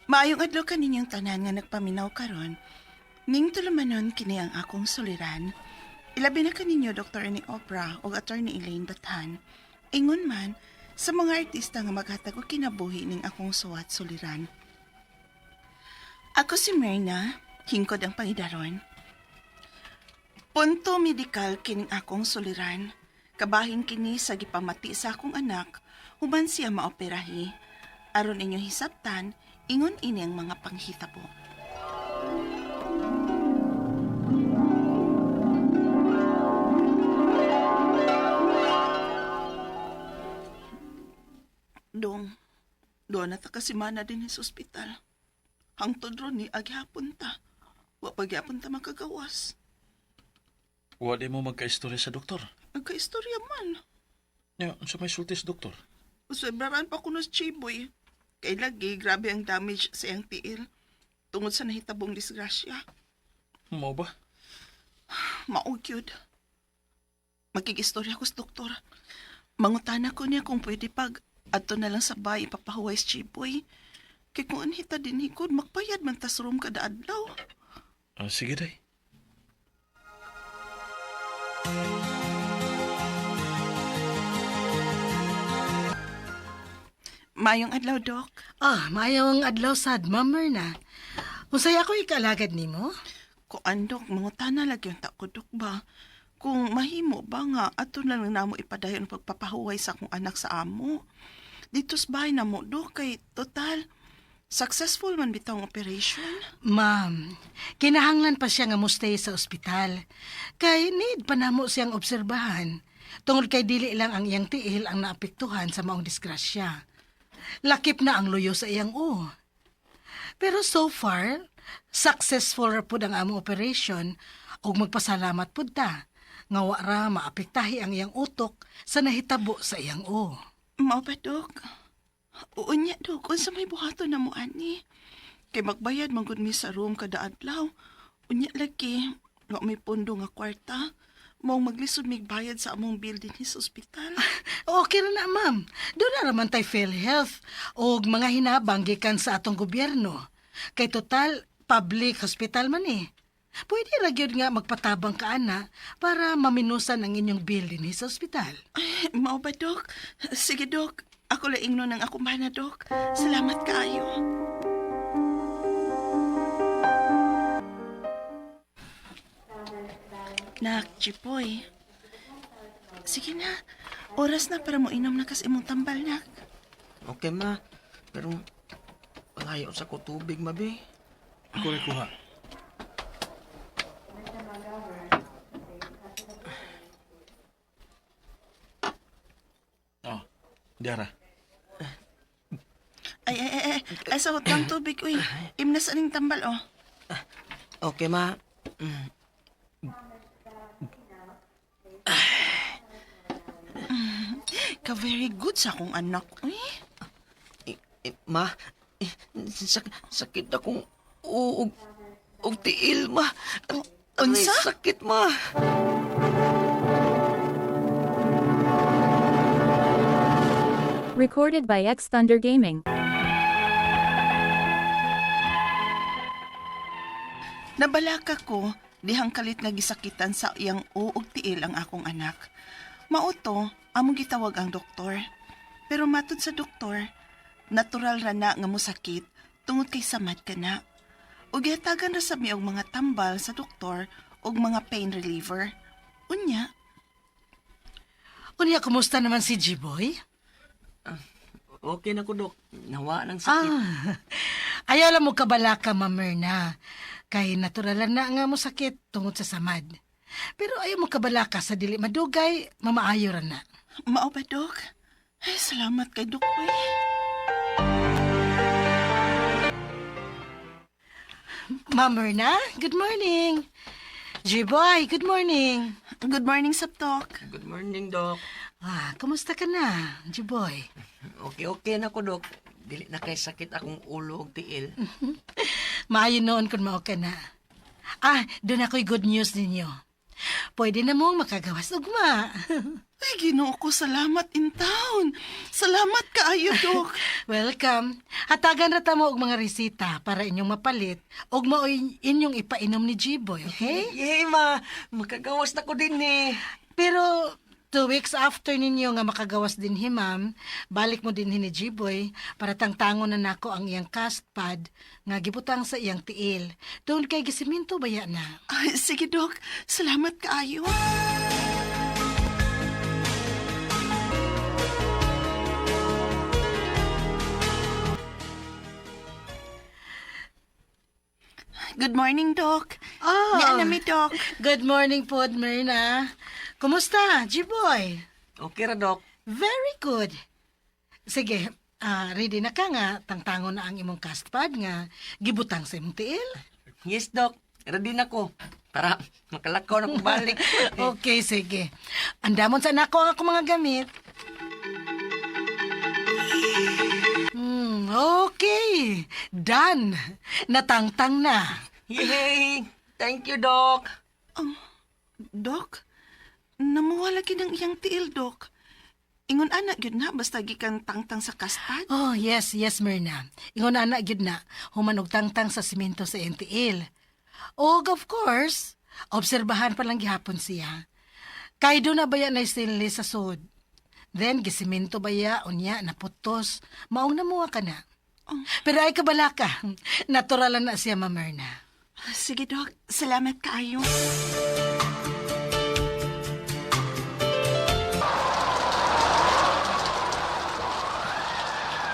Maayong adlaw kaninyong tanan nga nagpaminaw karon. Ning tulumanon kini ang akong suliran. Ilabi na kaninyo Dr. ni Oprah ug Attorney Elaine Bathan. Ingon man sa mga artista nga maghatag og kinabuhi ning akong suwat suliran. Ako si Myrna, hingkod ang pangidaron. Punto medikal kining akong suliran. Kabahin kini sa gipamati sa akong anak, human siya maoperahi. Aron inyong hisabtan, ingon ini ang mga panghitabo. Dong, doon na ta kasi mana din sa ospital. Hangtod ron ni aghapon ta. Wa pagyapon ta makagawas. Wa di mo magka-istorya sa doktor. Nagka-istorya man. Nya, unsa may sulti sa doktor? Usubraran pa kuno si Chiboy. Kay lagi, grabe ang damage sa iyang tiil. Tungod sa nahitabong disgrasya. Mao ba? Mao gyud. Magkikistorya ko sa doktor. Mangutana ko niya kung pwede pag adto na lang sa bay ipapahuway si Chiboy. Kay kung anhita din hikod, magbayad man tas room kada adlaw. Ah, sige day. Mayong adlaw, Dok. Ah, maayong adlaw sad, Ma'am Myrna. Unsay ako ikaalagad nimo? Kuan, Dok, mangutana lagi ang ko, Dok, ba? Kung mahimo ba nga, ato na lang namo ipadayon ang pagpapahuway sa akong anak sa amo. Dito sa bahay na mo, Dok, kay total, successful man bitaw ang operation. Ma'am, kinahanglan pa siya nga mostay sa ospital. Kay need pa namo siyang obserbahan. Tungod kay dili lang ang iyang tiil ang naapektuhan sa maong disgrasya. Lakip na ang luyo sa iyang o. Pero so far, successful ra pud ang among operation ug magpasalamat pud ta nga wa ra maapektahi ang iyang utok sa nahitabo sa iyang o. Mao ba, Dok? Oo niya, Dok. Unsa may buhaton na mo, ani? Kay magbayad man gud mi sa room kada adlaw. Unya lagi, wa may pondo nga kwarta. Maong maglisod mig bayad sa among bill dinhi sa ospital. Okay ra na, ma'am. Doon na raman tay PhilHealth og mga hinabang gikan sa atong gobyerno. Kay total, public hospital man eh. Pwede ra gyud nga magpatabang ka ana para maminusan ang inyong bill dinhi sa ospital. Ay, mao ba, Dok? Sige, Dok. Ako laing nun ang akong bana, Dok. Salamat kaayo. Nak, Chipoy. Sige na. Oras na para mo inom na kas imong tambal, nak. Okay, ma. Pero malayo sa ko tubig, ma, be. Ako rin kuha. Oh, diara. Ay, ay, ay, ay. Ay, sa hotang tubig, uy. Imnas aning tambal, oh. Okay, ma. Ka very good sa akong anak, uy. Ma, sakit akong uog og tiil, ma. Aray, Unsa? sakit, ma. Recorded by X Thunder Gaming. Nabalaka ko, dihang kalit nga gisakitan sa iyang uog tiil ang akong anak. Mauto, among gitawag ang doktor. Pero matod sa doktor, natural ra na nga mosakit tungod kay samad ka na. Ug gihatagan ra sa mi og mga tambal sa doktor ug mga pain reliever. Unya, Unya, kumusta naman si G-Boy? Okay na ko, Dok. Nawa ng sakit. Ah, ayaw lang mo kabalaka, Ma'am Myrna. Kay naturalan na nga mo sakit tungod sa samad. Pero ayaw mo kabalaka sa dili madugay, mamaayo ra na. Mao ba, Dok? Ay, salamat kay Dok, uy. Ma'am Myrna, good morning. G-Boy, good morning. Good morning, Saptok. Good morning, Dok. Ah, kumusta ka na, G-Boy? Okay, okay na ko, Dok. Dili na kay sakit akong ulo og tiil. Maayo noon kung mao ka na. Ah, doon ako'y good news ninyo. Pwede na mong makagawas ugma. Ay, Ginoo ko, salamat in town. Salamat kaayo, Dok. Welcome. Hatagan ra ta mo og mga resita para inyong mapalit ug maoy inyong ipainom ni G-Boy, okay? Yay, ma! Makagawas na ko din eh. Pero 2 weeks after ninyo nga makagawas din hi ma'am, balik mo din ni G-Boy para tangtangon na nako ang iyang cast pad nga gibutang sa iyang tiil. Doon kay gisiminto baya na. Ay, sige, Dok. Salamat kaayo. Good morning, Doc. Oh. Niya na mi, Doc. Good morning po, Myrna. Kumusta, G-Boy? Okay ra, Dok. Very good. Sige, ready na ka nga tangtangon na ang imong cast pad nga gibutang sa imong tiil. Yes, Dok. Ready na ko. Para makalakaw na ko balik. Okay, sige. Andamon sa nako ang akong mga gamit. Okay. Done. Natangtang na. Yay! Thank you, Doc. Dok, namuwala gid ang iyang tiil, Dok. Ingon ana gyud na basta gikan tangtang sa kastad. Oh, yes, Myrna. Ingon ana gyud na, human og tangtang sa simento sa NTL. Og of course, obserbahan pa lang gihapon siya. Kay do na baya na stainless sa sod. Then gisiminto baya unya naputos, maong namuha ka na. Pero ay kabala ka, natural na siya, Ma'am Myrna. Sige, Dok. Salamat kaayo.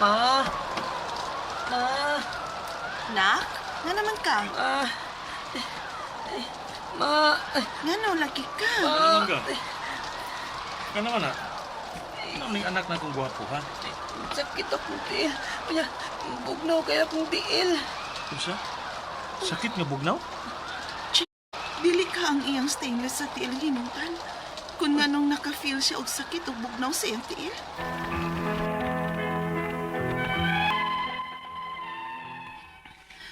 Ma! Ma! Nak, nga naman ka? Ma! Ma! Nga no, lagi ka. Ano naman ka? Ano naman na? Ano ning anak na kong gwapo, ha? Sakit akong tiil. Kaya, bugnaw kaya akong tiil. Unsa? Sakit nga bugnaw? Dili ka ang iyang stainless sa tiil hinungtan. Kung nga nung naka-feel siya og sakit og bugnaw sa iyang tiil.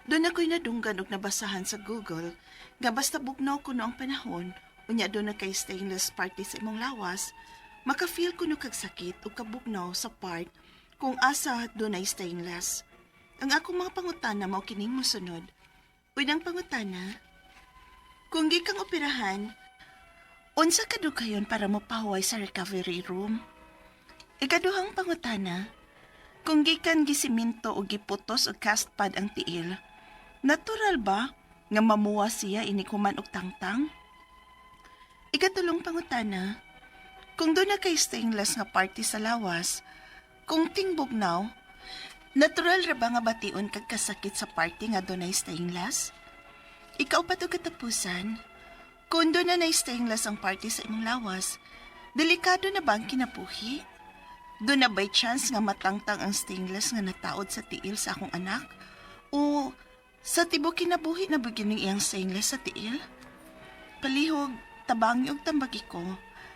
Doon ako'y nadunggan og nabasahan sa Google nga basta bugnaw kuno ang panahon, unya doon na kay stainless party sa imong lawas, maka-feel kuno kag sakit ug kabugnaw sa part kung asa doon ay stainless. Ang akong mga pangutana mao kining mosunod. Unang pangutana, kung gikang operahan, unsa kadugayon para mopahuway sa recovery room? Ikaduhang pangutana, kung gikan gisiminto o giputos og cast pad ang tiil, natural ba nga mamuwa siya inikuman og tangtang? Ikatulong pangutana, kung doon na kay stainless nga party sa lawas, kung tingbugnaw, natural ra ba nga bation kag kasakit sa party nga dunay stainless? Ikaw pa to katapusan. Kung doon na stainless ang party sa imong lawas, delikado na ba ang kinabuhi? Doon na by chance nga matangtang ang stainless nga nataod sa tiil sa akong anak? O sa tibuok kinabuhi na ba gining iyang stainless sa tiil? Palihog, tabangi og tambagi ko.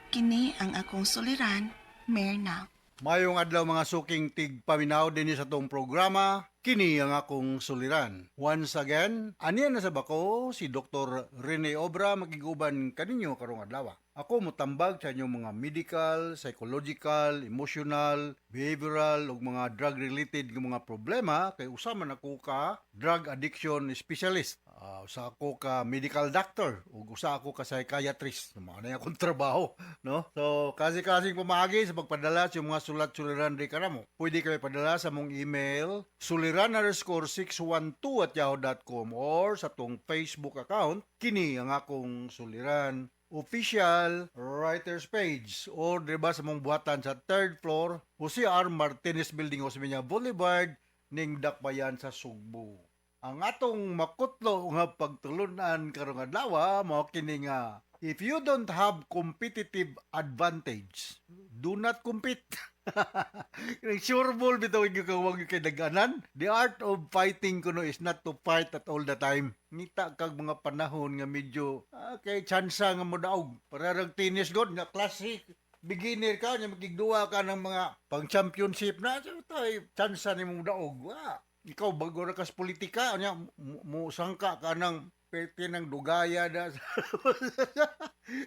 Kini ang akong suliran, Myrna. Mayong adlaw mga suking tigpaminaw dinhi sa tong programa, kini ang akong suliran. Once again, aniya na sa bako si Dr. Rene Obra makiguban kaninyo karong adlaw. Ako motambag sa inyong mga medical, psychological, emotional, behavioral ug mga drug-related nga mga problema kay usa man ako ka drug addiction specialist. Usa ako ka medical doctor ug usa ako ka psychiatrist. Mao na akong trabaho, no? So, kasi-kasing pamaagi sa pagpadala sa mga sulat-suliran di kanamo. Pwede kayo padala sa mong email suliran_612@yahoo.com or sa tong Facebook account kini ang akong suliran official writers page or diba sa mong buhatan sa third floor Jose R. Martinez Building, Osmeña Boulevard ning Dakbayan sa Sugbo. Ang atong makutlo nga pagtulunan karong adlaw mao kini nga if you don't have competitive advantage, do not compete. Kanang sure ball bitaw gyud ka wag kay daganan. The art of fighting kuno is not to fight at all the time. Ngita kag mga panahon nga medyo kay tsansa nga modaog. Parang tennis god nga classic beginner ka nya makigduwa ka ng mga pang championship na so, tay tsansa nimo daog. Wa. Ikaw bago ra kas politika nya mo sangka ka ng Pwede ng dugaya na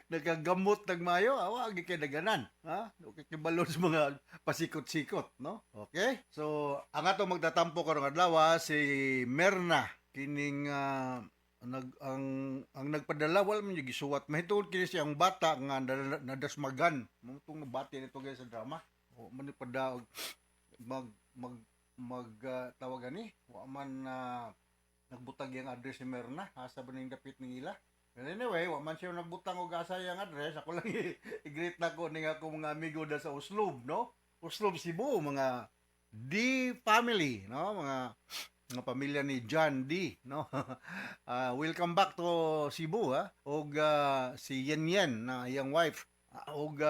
nagagamot ng mayo, awa gi kay daganan, ha? Okay kibalo sa mga pasikot-sikot, no? Okay? So, ang atong magtatampo karong adlaw si Merna kining nag ang nagpadala wala man yung gisuwat mahitungod kini siyang bata nga nadasmagan mo tong nabati nito guys sa drama o man nagpada og mag mag mag tawag ani wa man na nagbutag yung address ni Merna asa ba ning dapit ning ila. But anyway, wa man siya nagbutang og asa yang address. Ako lang i-greet na ko ning ako mga amigo da sa Oslob, no? Oslob Cebu, mga D family, no? Mga pamilya ni John D, no? Welcome back to Cebu, ha? Og si Yen Yen na iyang wife. Og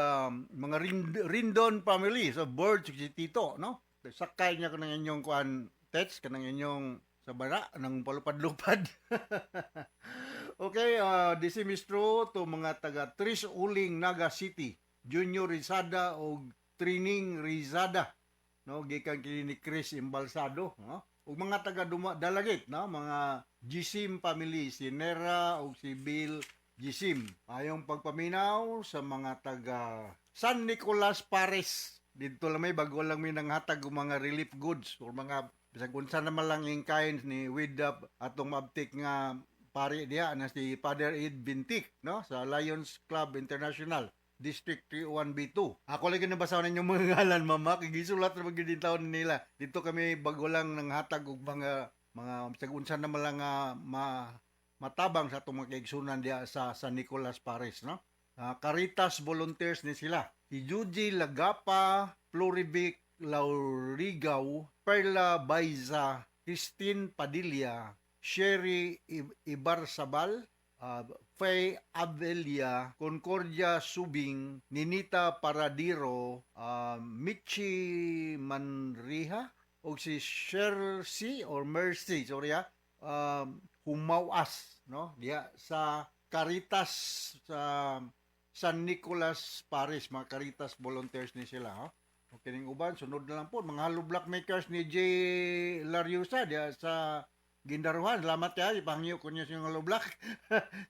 mga Rindon family, so Bird si Tito, no? Sakay niya kanang inyong kuan text kanang inyong sa bara ng palupad-lupad. Okay, this is true to mga taga Tris Uling Naga City, Junior Rizada og Trining Rizada, no? Gikan kini ni Chris Embalsado, no? Ug mga taga Dalagit, no? Mga Gisim family, si Nera ug si Bill Gisim. Ayong pagpaminaw sa mga taga San Nicolas Pares. Dito lang may bago lang may nanghatag og mga relief goods or mga bisag unsa naman lang yung kain ni with the atong maabtik nga pari diha na si Father Ed Bintik, no, sa Lions Club International District 31B2. Ako lagi nabasa ninyong mga ngalan, mama, kay gisulat ra gyud din taon nila. Dito kami bago lang nanghatag og mga bisag unsa naman lang nga matabang sa atong mga kaigsunan diha sa San Nicolas Pares, no? Caritas volunteers ni sila. Si Juji Lagapa, Florivic Laurigaw, Perla Baiza, Christine Padilla, Sherry Ibarsabal, Faye Avelia, Concordia Subing, Ninita Paradiro, Michi Manriha, o si Shercy or Mercy, sorry ha, Humawas, no? Diha sa Caritas sa San Nicolas Paris, mga Caritas volunteers ni sila, ha? Okay, ning uban, sunod na lang po, mga hollow block makers ni J. Lariosa diha sa Gindaruhan. Salamat kaya, ipangyo ko niya siyang hollow block.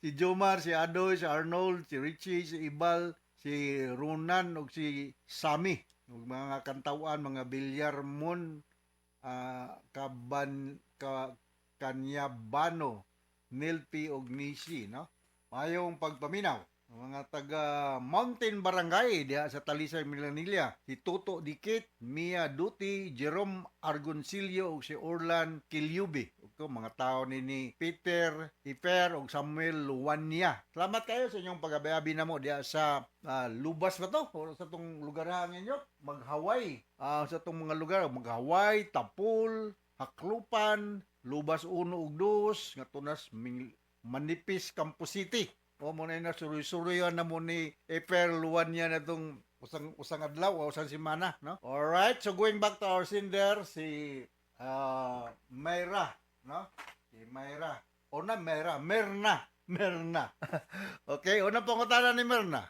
Si Jomar, si Adoy, si Arnold, si Richie, si Ibal, si Ronan, ug si Sammy. Ug mga kantawan, mga Bilyarmon, Kaban, Kanyabano, Nilpi ug Nisi, no? Mayong pagpaminaw. Mga taga Mountain Barangay diha sa Talisay, Milanilla. Si Toto Dikit, Mia Duty, Jerome Argoncillo ug si Orlan Kilyubi. Ug to, mga tao ni Peter Ifer ug Samuel Luwania. Salamat kayo sa inyong pagabi-abi namo diha sa Lubas ba to? O sa tong lugar ninyo? Maghaway. Sa tong mga lugar, Maghaway, Tapul, Haklupan, Lubas 1 ug 2, nga tunas Manipis, Campos City. O mo na suroy-suroyan na mo ni Eper Luwania na itong usang usang adlaw o usang semana, no? Alright, so going back to our sender, si Mayra, no? Si Mayra. O na Mayra, Merna, Merna. Okay, una pangutana ni Merna.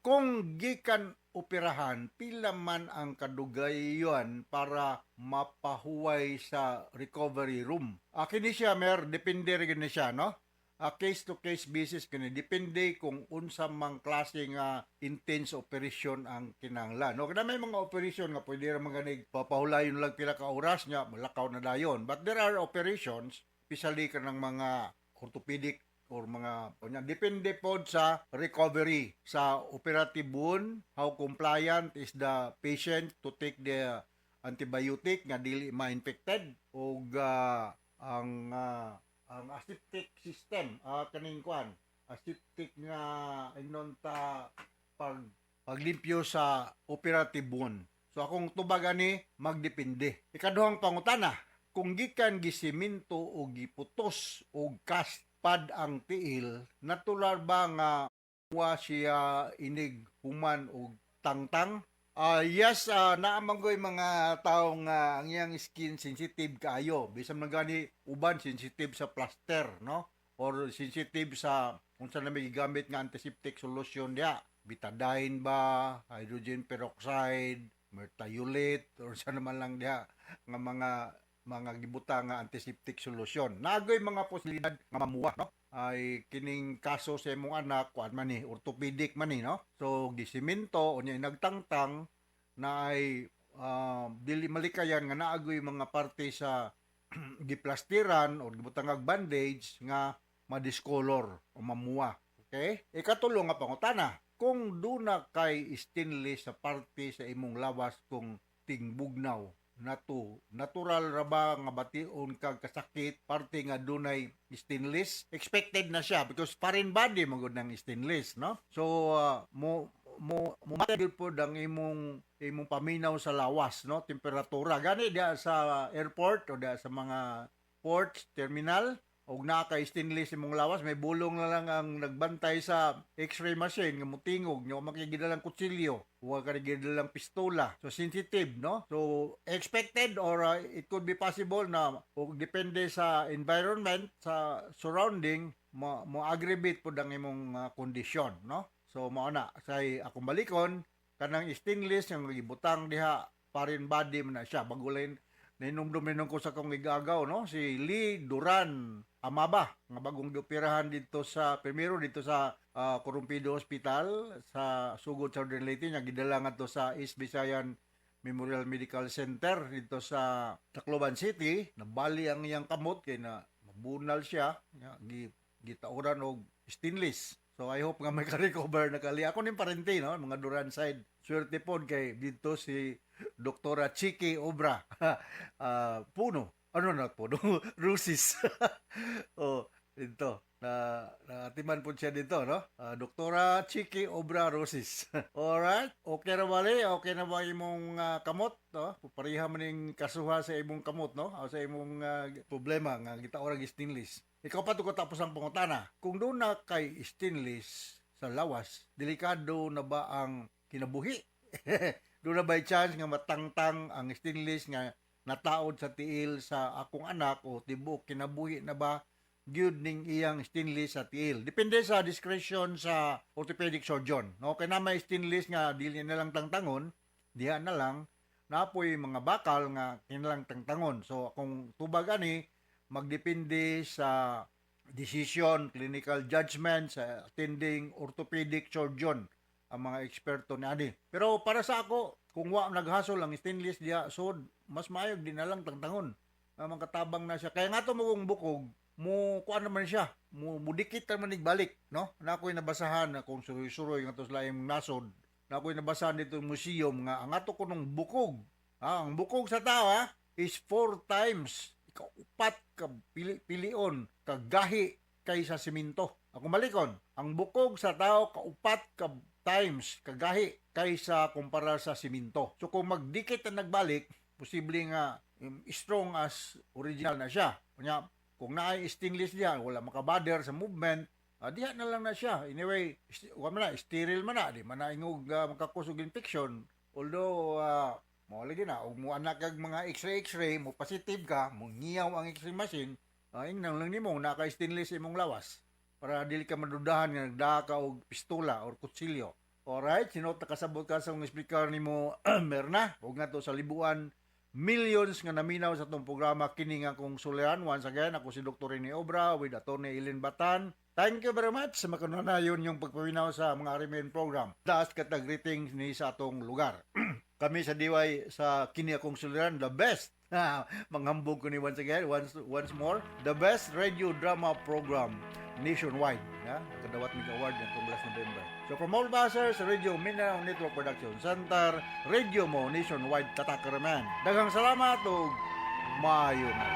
Kung gikan operahan, pila man ang kadugayan para mapahuway sa recovery room? Kini siya, Mer, depende rin ni siya, no? Case to case basis kini, depende kung unsa mang klase nga intense operation ang kinahanglan. No, kada may mga operation nga pwede ra man ganig papahulayon lang pila ka oras nya malakaw na dayon. But there are operations, especially kanang mga orthopedic or mga unya, depende pod sa recovery sa operative wound, how compliant is the patient to take the antibiotic nga dili ma-infected og ang aseptic system, kaning kuan aseptic nga ingnon ta paglimpyo sa operative wound. So akong tubag ani magdepende. Ikaduhang pangutana, kung gikan gisiminto o giputos o cast pad ang tiil, natural ba nga wa siya inig human og tangtang? Yes, naa man goy mga tao nga ang iyang skin sensitive kaayo. Bisan man gani uban sensitive sa plaster, no? Or sensitive sa unsa na may gigamit nga antiseptic solution diha. Betadine ba, hydrogen peroxide, merthiolate, or sa naman lang diha nga mga gibutang nga antiseptic solution. Nagoy mga posibilidad nga mamuha, no? Ay kining kaso sa imong anak, kuan man ni, orthopedic man ni, no? So gisimento unya nagtangtang na ay dili malikayan nga naagoy mga parte sa giplastiran o gibutangag bandage nga madiscolor o mamuwa. Okay? Ikatulo nga pangutana, kung duna kay stainless sa parte sa imong lawas kung tingbugnaw nato, natural ra ba nga bation kag kasakit parte nga dunay stainless? Expected na siya because foreign body man gud ng stainless, no? So mo mo mo gyud pod ang imong imong paminaw sa lawas, no? Temperatura gani diya sa airport o diya sa mga ports terminal og naa kay stainless imong lawas, may bulong na lang ang nagbantay sa x-ray machine nga mutingog nyo makigidalang kutsilyo, wa ka gidalang pistola. So sensitive, no? So expected or it could be possible na og depende sa environment, sa surrounding, mo mo aggravate pod ang imong kondisyon, no? So mao na say akong balikon, kanang stainless nga gibutang diha, foreign body man na siya. Bago lang nahinumdum ko sa akong igagaw, no? Si Lee Duran Amaba nga bagong gioperahan dito sa primero dito sa Corumpido Hospital sa Sugod, Southern Leyte, nga gidala ngadto sa East Visayan Memorial Medical Center dito sa Tacloban City. Nabali ang iyang kamot kay na mabunal siya nga gitauran og stainless. So I hope nga may ka-recover na kali. Ako ning parente, no, mga Duran side. Swerte pod kay dito si Doktora Chiki Obra Puno. Ano na puno? Rusis. Oh, dito. Na naatiman po siya dito, no? Doktora Chiki Obra Rosis. Alright. Okay na bali? Okay na ba imong kamot, no? Pareha man ning kasuha sa imong kamot, no? O sa imong problema nga gitaorang stainless. Ikaw pa to ko tapos ang pangutana. Kung duna kay stainless sa lawas, delikado na ba ang kinabuhi? Duna by chance nga matangtang ang stainless nga nataod sa tiil sa akong anak o tibuok kinabuhi na ba gyud ning iyang stainless sa tiil? Depende sa discretion sa orthopedic surgeon. No, kay na may stainless nga dili na lang tangtangon, diha na lang, napoy mga bakal nga kinalang tangtangon. So kung tubag ani, magdepende sa decision, clinical judgment sa attending orthopedic surgeon ang mga eksperto niani. Pero para sa ako, kung wa naghasol ang stainless diha, so mas maayo di na lang tangtangon. Nga makatabang na siya. Kaya nga to mo kung bukog, mo kuan naman siya, mo mudikit naman balik, no? Na ako'y nabasahan na kung suroy-suroy nga to sa laing nasod. Na ako'y nabasahan dito museum nga ang ato kunong bukog, ang bukog sa tao is four times, ikaupat ka pili, pilion kagahi kaysa simento. Ako malikon, ang bukog sa tao kaupat ka times kagahi kaysa kumpara sa simento. So kung magdikit ang nagbalik, posible nga strong as original na siya. Kunya, kung naay stainless diya, wala makabader sa movement, diha na lang na siya. Anyway, wa man na, sterile man na, di man na ingog makakusog infection. Although, mo lagi na, og mo anak kag mga x-ray x-ray, mo positive ka, mo ngiyaw ang x-ray machine, ingnan lang nimo naka stainless imong lawas para dili ka madudahan nga nagdaa ka og pistola or kutsilyo. Alright, sinot nakasabot ka sa mga speaker nimo Merna ug ngadto sa libuan millions nga naminaw sa atong programa kini nga akong suliran. Once again, ako si Dr. Rene Obra with Attorney Eileen Batan. Thank you very much sa makanunayon yung pagpaminaw sa mga Arimen program. Taas kata greetings ni sa atong lugar. Kami sa Diway sa kini akong suliran, the best. Manghambog ko ni once again, once more, the best radio drama program nationwide. Ha? Nakadawat mig award nitong last November. So from all basers, Radio Mindanao Network Production Center, Radio Mo Nationwide Tatakaraman. Daghang salamat ug maayo na.